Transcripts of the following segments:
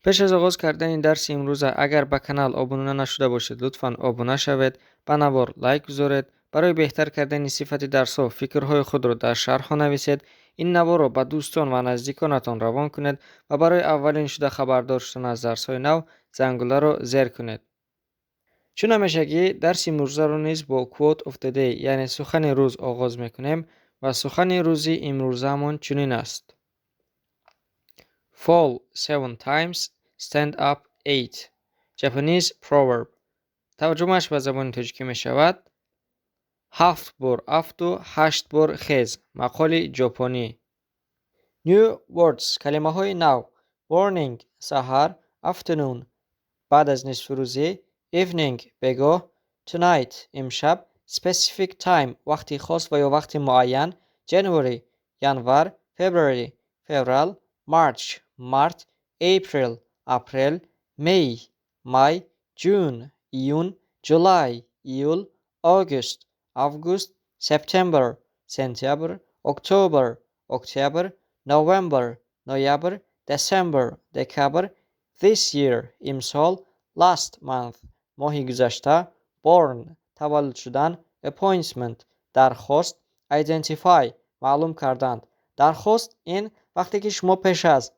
Пеш аз оғоз кардани дарси имрӯза, агар ба канал обуна нашуда бошед, лутфан обуна шавед, ба навор лайк гузоред, барои беҳтар кардани сифати дарсҳо фикрҳои худро дар шарҳҳо нависед, ин наворро ба дӯстон ва наздиконатон равон кунед ва барои аввалин шуда хабардор шудан аз дарсҳои нав зангуларо зер кунед. Чун ҳамешагӣ, дарси имрӯзаро низ бо Quote of the Day, яъне сухани рӯз оғоз мекунем ва сухани рӯзи имрӯзаамон чунин аст: "Fall seven times, stand up eight." Japanese proverb. Тарҷумааш ба забони тоҷикӣ мешавад: "Ҳафт бор афту ҳашт бор хез". Мақоли ҷопонӣ. New words, калимаҳои нав. Morning – саҳар, afternoon – баъд аз нисфирӯзӣ, evening – бегоҳ, tonight – имшаб, specific time – вақти хос ва ё вақти муайян, January – январ, February – феврал, March – март, April – апрел, May – май, June – июн, July – июл, August – август, September – сентябр, October – октябр, November – ноябр, December – декабр, this year – имсол, last month – моҳи гузашта, born – таваллуд шудан, appointment – дархост, identify – маълум кардан. Дархост ин вақте ки шумо пеш аз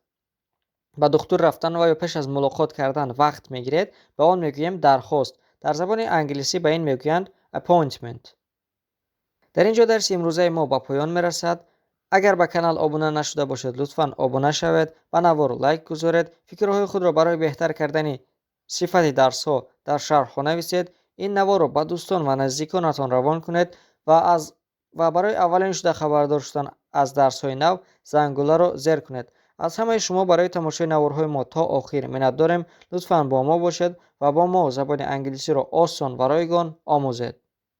ба духтур рафтан ва ё пеш аз мулоқот кардан вақт мегиред, ба он мегӯем дархост. Дар забони англисӣ ба ин мегӯянд appointment. Дар ин ҷо дарси имрӯзаи мо ба поён мерасад. Агар ба канал обуна нашуда бошед, лутфан обуна шавед, ба навор лайк гузоред, фикрҳои худро барои беҳтар кардани сифати дарсҳо дар шарҳҳо нависед, ин наворро ба дӯстон ва наздиконатон равон кунед ва барои аввалин шуда хабардор шудан аз дарсҳои нав зангуларо зер кунед. Аз ҳамаи шумо барои тамошои наворҳои мо то охир миннатдорем. Лутфан бо мо бошед ва бо мо забони англисиро осон ва ройгон омӯзед.